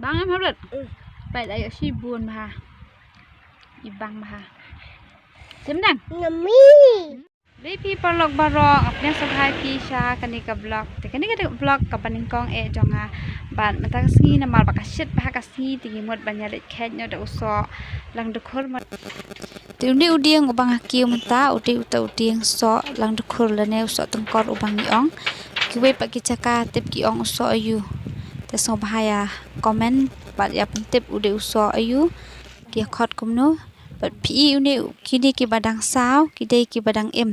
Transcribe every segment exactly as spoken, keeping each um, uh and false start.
Bang em harut. Bai la ïoh shi bun bha. I bang bha. Sim dang. Nami. Baby paralok baroh, nga pdiang sngewbha ïa phi sha kane ka vlog. Te kane ka vlog kaba nyngkong eh jong nga. Bad mynta ka sngi namar ba ka shit bha ka sngi te ngi mut ban ïa leit kheit noh da u soh Langdkhur. Te une u dieng uba nga kiew mynta u dei uta u dieng soh Langdkhur lane u soh tyngkor uba ngi ong. Kiwei pat ki jaka tip ki ong u soh aiu. Te sngewbha ïa comment bad ïa pyntip u dei u soh aiu. Ki ïa khot kumno. Bad phi i une u, kine kiba dang saw ki dei kiba dang im.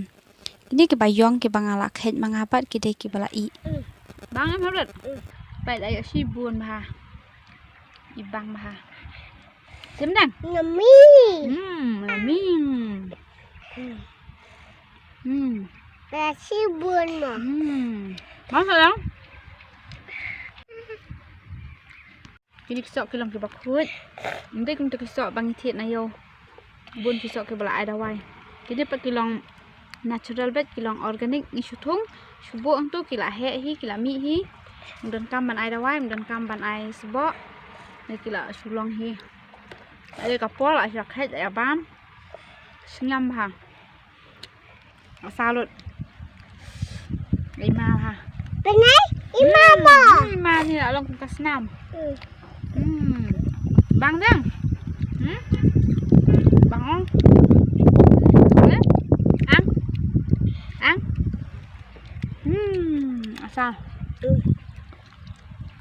Kine kiba ïong kiba nga la kheit ma nga pat ki dei kiba la ih. Bang em harut. Bai la ïoh shi bun bha. I bang bha. Sim dang. Nami. Hmm, nami. Hmm. Ba shi bun mo. Hmm. Bang sa dang. Kine ki soh ki long kiba khuid. Ym dei kumta ki soh ba ngi thied na ïew. Bun ki soh kiba la ai dawai. Kine pat ki long natural bad ki long organic, ngi shu thung shu buh hangto ki la heh hi, ki la mih hi. Ym donkam ban ai dawai, ym donkam ban ai sboh. Ne ki la shu long hi. La ïa ka por la ïa kheit la ïa bam. Sngewbha. Salut. Ima ha. Penai, ima mo. Hmm, ima ni la long kum ka snam. Hmm. Hmm. Bang dang. Hmm? Bang ong. Eh? Ang. Ang. Hmm, asal. Hmm.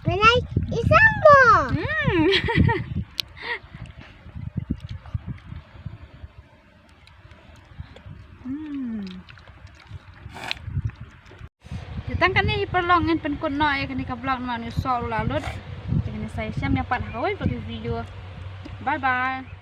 Penai, isa mo. Hmm. Hmm. Te tang kane hi paralok ngin pynkut noh ïa kane ka vlog namar u soh u la lut. Te ngin sa ïashem ïa pat ha kawei pat ka video. Bye bye.